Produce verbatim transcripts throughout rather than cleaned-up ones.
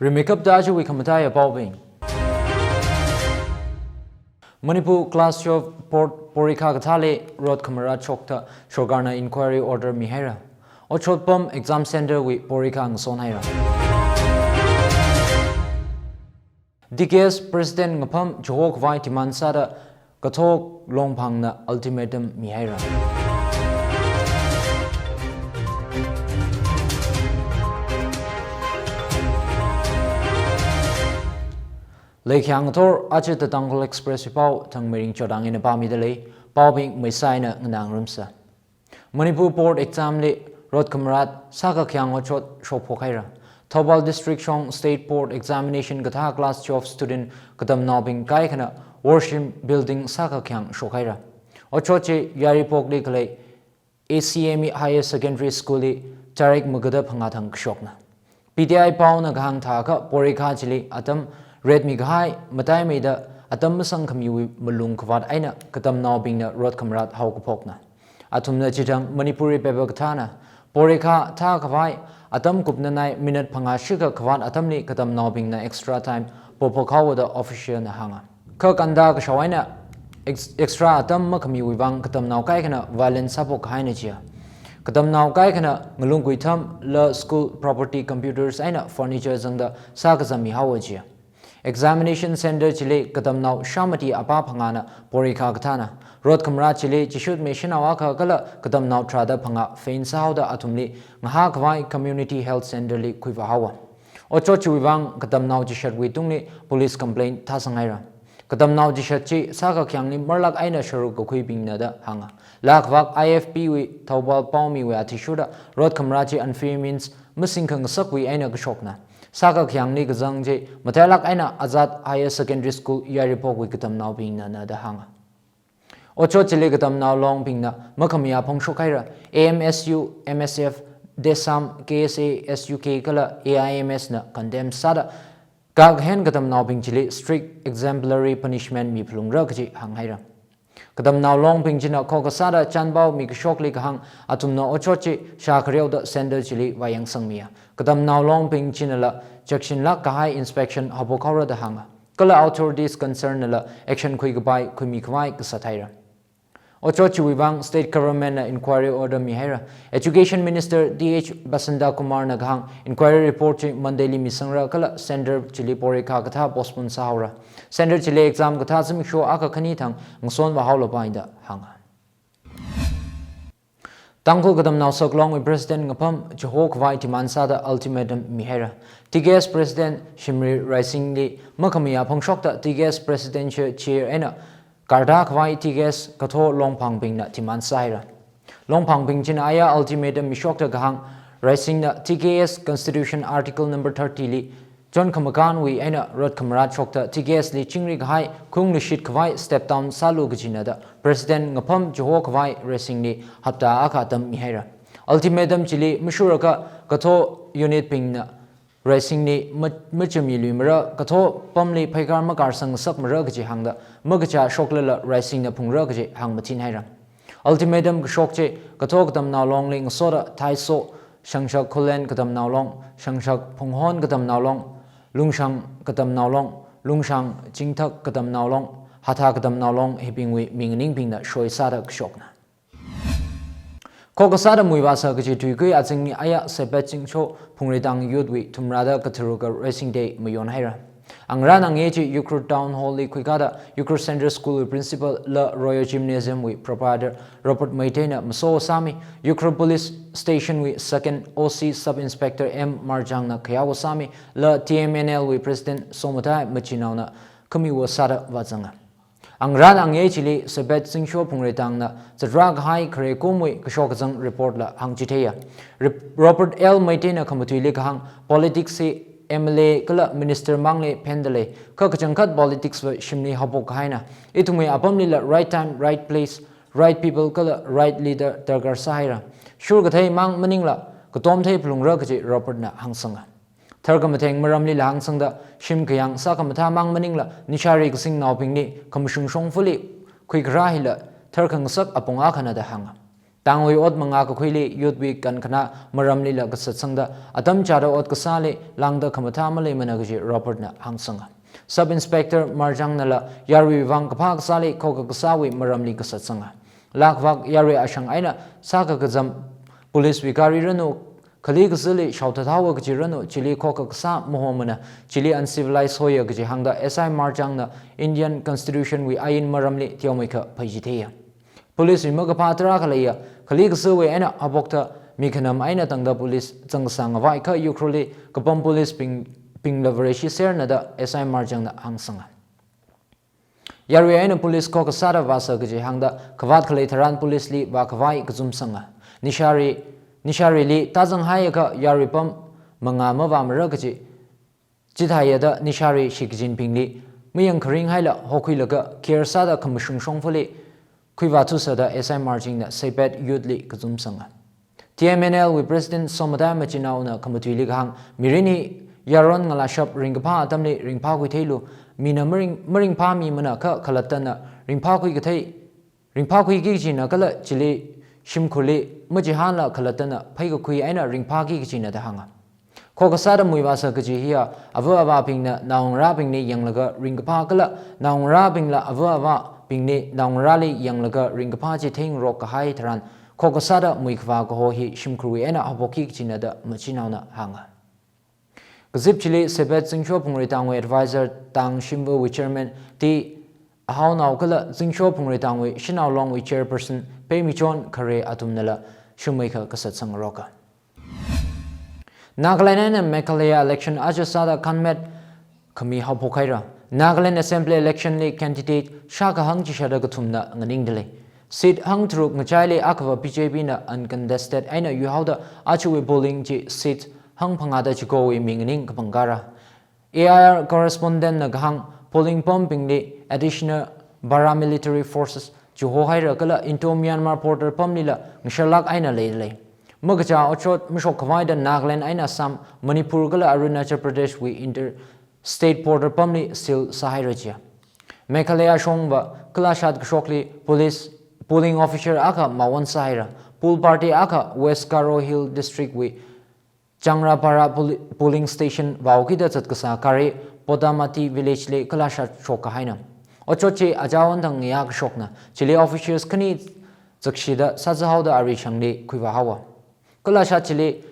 Rimeikapta ajawui khamataiya paobing. Manipur Class twelve board porikha kathāli rot khamarat shokta sorkarna inquiry order mihaira. Otshot pam exam center wui porikha ngasonhaira. T K S President ngapham chihokhavai demand sāda Kathok Longphangna ultimatum mihaira. Leikhayang ngathor, aja The Tangkhul Express pao Thangmeiring Chodang eina pāmida lei, paobing maisaina nganāngarumsa. Manipur Board Exam li rot khamarat sākakayang otshot shokphokhaira. Thoubal District shong State Board Examination kathā class twelve student katamnaobing kaikhana Worship Building sākakayang shokhaira. Otshot chi Yairipokli khalei A C M E Higher Secondary School li tarik magada phangā thang kashokna. P T I paona kahāng thākha porikha chili atam retmi kahai mataimeida atam masangkhamiwui malung khavāt eina katamnaobingna rot khamarat haokaphokna. Athumna chithang Manipuri paper kathāna. Porikha thākhavai atam kupnanai minute phangā shikha khavāt atamli katamnaobingna extra time pophok haowa da official na hānga. Kha kanda kashao eina ex-, extra atam makhamiwui vang katamnao kaikhana violence sāphok kahaina jiya. Katamnao kaikhana ngalung kuitham la school property computers eina furniture zangda sākazam mihaowa jiya. Examination center chili katamnao shāmati apā phangāna porikha kathāna. Rot khamarat chili chishut meishanao akha kala katamnao tharāda phangā faint sāhaoda athumli ngahākhavai community health center li khuivā haowa. Otshot chiwui vang katamnao chishatwui tungli police complaint thāsanghaira. Katamnao chishat chi sākakayangli marlak eina sharuk kakhuibingna da hānga. Lakvak I F P wui Thoubal paomiwui athishurda rot khamarat chi unfair means masingkhangasakwui eina kashokna. Sākakayangli kazang chi matailak eina Azad Higher Secondary School Yairipokwui katamnaobingna na da hānga. Otshot chili katamnao longbingna makhamayā phongshokhaira. A M S U, M S F, DESAM, K S A, S U K kala A I M S na condemn sāda kakahen katamnaobing chili strict exemplary punishment miphalungra kaji hānghaira. Katamnao longbing china khokha sāda chanpao mikashokli kahāng athumna otshot chi shākhareoda center chili vāyangsangmiya. Katamnao longbing chinala chakshinlak kahai inspection haophok haora da hānga. Kala authorities concern nala action khuikapai khuimikhavai kasā thaira. Otshot chiwui vang state government na inquiry order mihaira. Education Minister T H Basanta Kumar na kahāng inquiry report chi Monday li misangra kala center chili porikha kathā postpone sāhaora. Center chili exam kathā zimiksho akha khani thang ngason vāhaolapai da hānga. Tangkhul Katamnao Saklongwui President ngapham chihokhavai demand sāda ultimatum mihaira. T K S President Shimray Raising li makhamayā phongshokta T K S Presidential Chair eina karda khavai T K S Katho Longphangbingna demand sāhaira. Longphangbing china aya ultimatum mishokta kahāng Raising na T K S Constitution Article number thirty li chon khamakānwui eina rot khamarat shokta T K S li chingri kahai khung lushit khavai step down sālu kajina da President ngapham chihokhavai Raising li hapta akha atam mihaira. Ultimatum chili mashuraka Katho unit bingna Raising li ma-, machamiluimara, Katho pamli phaikar makarsang ngasakmara kaji hāngda makachā shoklala Raising na phungra kaji hāngmathinhaira. Ultimatum kashok chi Katho Katamnao Longli ngasoda Thaiso, Shangshak Khullen Katamnao Long, Shangshak Phunghon Katamnao Long, Lungshang Katamnao Long, Lungshang Chingthak Katamnao Long, Hatha Katamnao Long hibingwui minganingbingna shoi sāda kashokna. Khokha sāda muivāsa kaji tuikui azingli aya Sebet Chingsho Phungreitang Youth wui thumrada katharuka Raising Day mayonhaira. Angarān angayei chi Ukhrul Town Hall li khuikāda Ukhrul Central School wui Principal la Royal Gymnasium wui Proprietor Robert Meitei na maso sāmi, Ukhrul Police Station wui Second O C Sub Inspector M Marjang na khayao sāmi, la T M N L wui President Somathai Machinao na khamiwo sāda vāzanga. Angarān angayei chili Sebet Chingsho Phungreitang na zatra kahai khare kumwui kashok kazang report la hāngchitheiya. Rep-, Robert L Meitei na khamatuili kahāng politics hi M L A kala minister mangli phenda lei, kha kachangkhat politics va shimli haophok kahaina. Ithumwui apamlila right time, right place, right people kala right leader darkar sāhaira. Shurkathei mang maningla katom thei phalungra kaji Robert na hāngsanga. Tharkhamatheng maramlila hāngsangda shim kayāng sākhamathā mang maningla nishari kasingnaobingli khamashung shongfali khuikharā hila tharkhangasak apong akhana da hānga. Tangwui ot mangā kakhuili youth wui kankhana maramlila kasatsangda atam chāda ot kasāli lāngda khamathā maleimana kaji Robert na hāngsanga. Sub Inspector Marjang nala yarui vang kaphā kasāli khokha kasāwui maramli kasatsanga. Lākvak yarui ashang eina sākakazam police wui gari ranu, khali kazili shaothat haowa kaji ranu, chili khokha kasā mahomana, chili uncivilized hoiya kaji hāngda S I Marjang na Indian Constitution wui ain maramli teomeikha phaichitheiya. Police wui makaphā tarākha leiya, khali kazawui eina haophokta mi khanam eina tangda police zangkasang ngavai kha Ukhrulli kapam police bing, bingla Vareshi serna da S I Marjang na hāngsanga. Yarui eina police khokha sāda vāsa kaji hāngda khavāt khalei tharan police li vākhavai kazumsanga. Nishari, nisharili tāzang haiakha yarui pam mangā mavāmara kaji chitheiya da nishari shikachinbingli mayang kharing haila hokhuilaga care sāda khamashung shongfali khuivāthusa da S I Marjang na Seipet youth li kazumsanga. T M N L wui President Somadai Machinao na khamatuili kahāng, mirin hi yaron ngalāshap ringkaphā atamli ringphākhui theilu, mina maring, maringphāmimana kha khalattana ringphākhui kathei, ringphākhuiki kajina kala chili shimkhurli machihānla khalattana phaikakhui eina ringphāki kajina da hānga. Khokha sāda muivāsa kaji hiya ava avābingna naongarābingli yanglaga ringkaphā kala naongarābingla ava avābingli naongarāli yanglaga ringkaphā chi theingarok kahai tharan khokha sāda muikhavā kaho hi shimkhurwui eina haophokki kajina da Machinaona hānga. Kazip chili Seipet Zingsho Phungreitangwui advisor Tang Shimvawui chairman T Ahaonao kala Zingsho Phungreitangwui Shanao Longwui chairperson Peimichon Khare athumnala shumeikha kasatsangngaroka. Nagaland eina Meghalaya election aja sāda khanmet khami haophok haira. Nagaland Assembly election li candidate shākahāng chishāda kathumna nganingdalei. Seat hangtharuk ngachaili akhava B J P na uncontested eina yuihaoda ajawui polling chi seat hangphangāda chikowui mi nganing kapangkara. A I R correspondent na kahāng polling pumpbingli additional paramilitary forces chihohaira kala Indo-Myanmar border pamlila ngasharlāk eina leilei. Makachā otshot mashokkhavai da Nagaland eina Assam, Manipur kala Arunachal Pradesh wui inter-state border pamli seal sāhaira jiya. Meghalaya shongva kalashat kashokli police polling officer akha mawon sāhaira. Poll party akha West Garo Hill District wui Changrapara poli-, polling station vāokida zatkasā gari Podamati village li kalashat shokkahaina. Otshot chi aja won thang ngayā kashokna, chili officials khani zakshida sāzahaoda ari shangli khuivāhaowa. Kalashat chili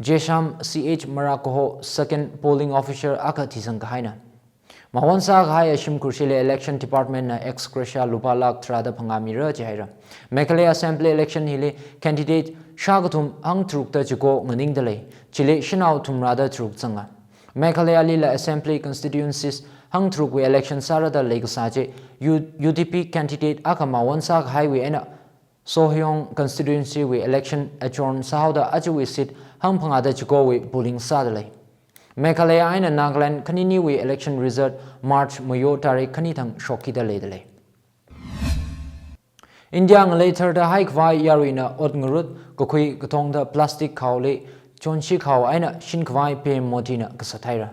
Jesham C H Marak kaho second polling officer akha thisangkahaina. Mawon sākahaiya shimkhurshili election department na ex gratia lupā lakh tharāda phangā mira jihaira. Meghalaya Assembly election hili candidate shākathum hangtharukda chiko nganingdalei, chili Shanao thumrāda tharuk zanga. Meghalayalila Assembly constituencies hangtharukwui election sārada leikasā chi U-, U D P candidate akha mawon sākahaiwui eina Sohiong constituency wui election adjourn sāhaoda ajawui seat hangphangāda chikowui polling sādalei. Meghalaya eina Nagaland khaniniwui election result March mayo tarik khani thang shokkida leidalei. India ngalei tharda haikhavai yaruina ot ngarut kakhui kathongda plastic khaoli chonshi khao eina shinkhavai P M Modi na kasat haira.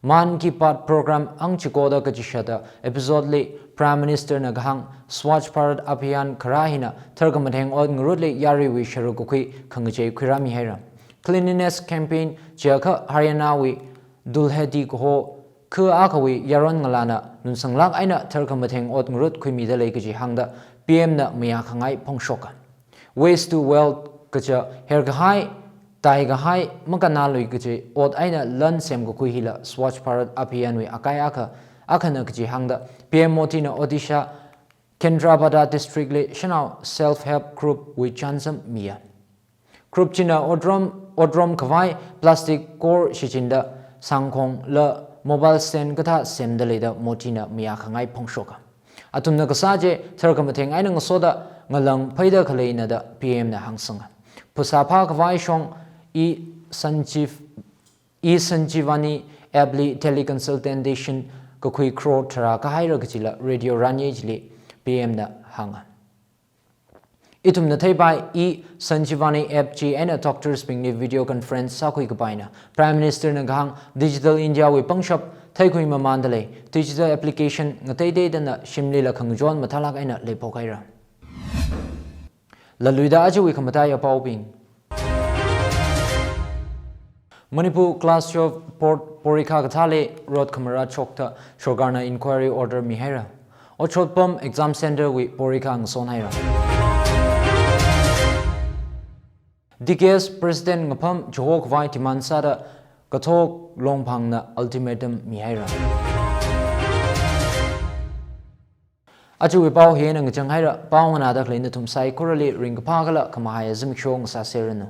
Mann Ki Baat program hangchikoda kachishāda episode li Prime Minister na kahāng Swachh Bharat Abhiyan kharā hina tharkhamatheng ot ngarutli yaruiwui sharuk kakhui khangachei khuirāmi haira. Cleanliness campaign chiakha Haryana wui Dhulhedi kaho kha akhawui yaron ngalāna nunsanglāk eina tharkhamatheng ot ngarut khuimidalei kaji hāngda P M na mayākhangai phongshoka. Waste to wealth kaja herkahai, taikahai, makannālui kaji ot eina lan semkakhui hila Swachh Bharat Abhiyan wui akai akha, akhana kaji hāngda P M Modi na Odisha, Kendrapada district li Shanao self-help group wui chānsam miya. Group china otrom, otrom khavai plastic kor shichinda sangkhongla mobile stand kathā semdaleida Modi na mayākhangai phongshoka. Athumna kasā chi tharkhamatheng eina ngasoda ngalang pheida khaleina da P M na hāngsanga. Phasā phākhavai shong e-Sanjeev, e-Sanjeevani app li teleconsultation kakhui crore tharā kahaira kajila Radio Rani chili P M na hānga. Ithumna theipai e-Sanjeevani app chi eina doctors bingli video conference sākhui kapaina. Prime Minister na kahāng Digital India wui pangshap theikhui mamāndalei, digital application ngateiteidana shimlila khangachon mathālāk eina leiphok haira. Laluida ajawui khamataiya paobing. Manipur class twelve board porikha kathāli rot khamarā chokta sorkarna inquiry order mihaira. Otshot pam exam center wui porikha ngasonhaira. D K S President ngapham chiho khavai demand sāda Kathok Longphangna ultimatum mihaira. Ajawui pao hina ngachang haira, pao nganāda khalei nathum saikorali ringkaphā kala khamahaiya zimiksho ngasāseranu.